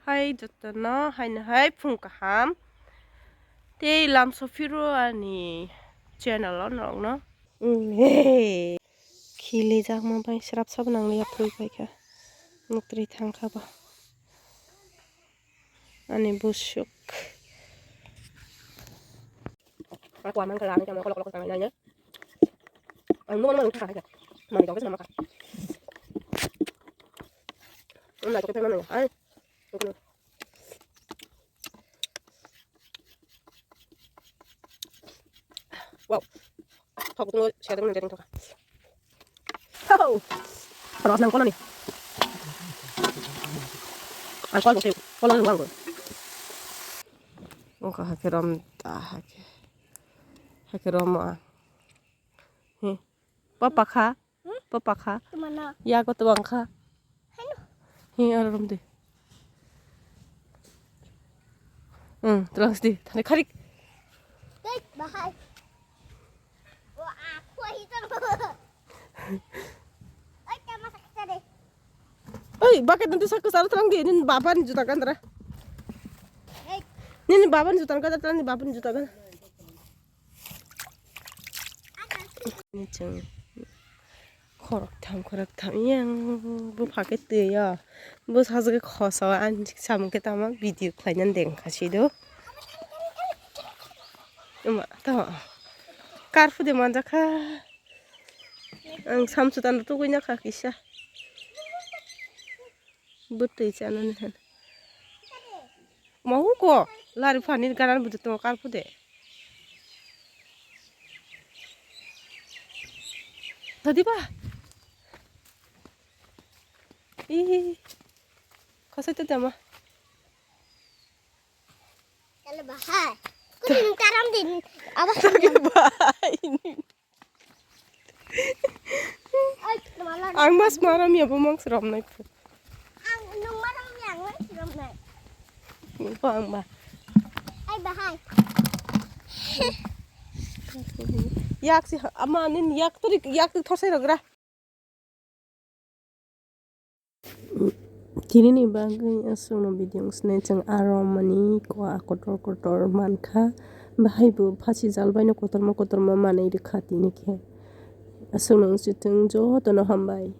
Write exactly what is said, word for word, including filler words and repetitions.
Hai jotono haino hai phung kaham. Tei lamso phiro ani channel o norokno. Mm, hey. Khilijakma bai srap sabo nangliya phoi paikha. Nuktri thangkha bo. Ani busuk. Aku aman kalau anu kamu kalau kalau tangan aja. Anu mana mana kita kayak. Mana kau kesana makan. Anu lagi kita mana ya? Ai. Wow. Thok tunggu saya dengan jadi thok. Hau. Terus nang kono ni. Ang kol bukti, kol nang bangko. Oka hake rom ta hake. Hake rom a. Hi. Papa kha. Papa kha. Tumana. Ya ko tuang kha. Heno. Hi aro rom de. Hmm, terus di. Tadi kharik. Dek bahai. Wah, aku itu. Oi, tama sakit deh. Oi, bucket nanti sakit salah terang di. Ini baban juta kan tera. Hei. Ini baban juta kan tera, ini baban juta kan. Ni chwng khoroktham khoroktham yang bupha khe twi o. Bwsajagwi khoso ani samung khe tamo video khlainani dengkha sido. Ama tamo karphude manjakha. Ang samsudano tugui nakha kisa. Bwtwi chanani han. Mau ko lari phani garan bwtwi tongo karphude. Tadi ba. Ih. Khosai to dama. Kala bahai. Kudu karam din. Abah. Tadi ba. Ang mas maram ya bo mang srom nai. Ang nung maram ya ang mas srom nai. Ko ang ba. Ai bahai. Yak si ama nin yak turi yak tu thosai rogra. Tini ni bagwi aswkno video wngsinai chwng aro mani koa kotor kotor mankha, bahai bo phasi jal baino kotorma kotorma manwi rwkha tini khe. Aswkno wngsi thwng jotono hambai.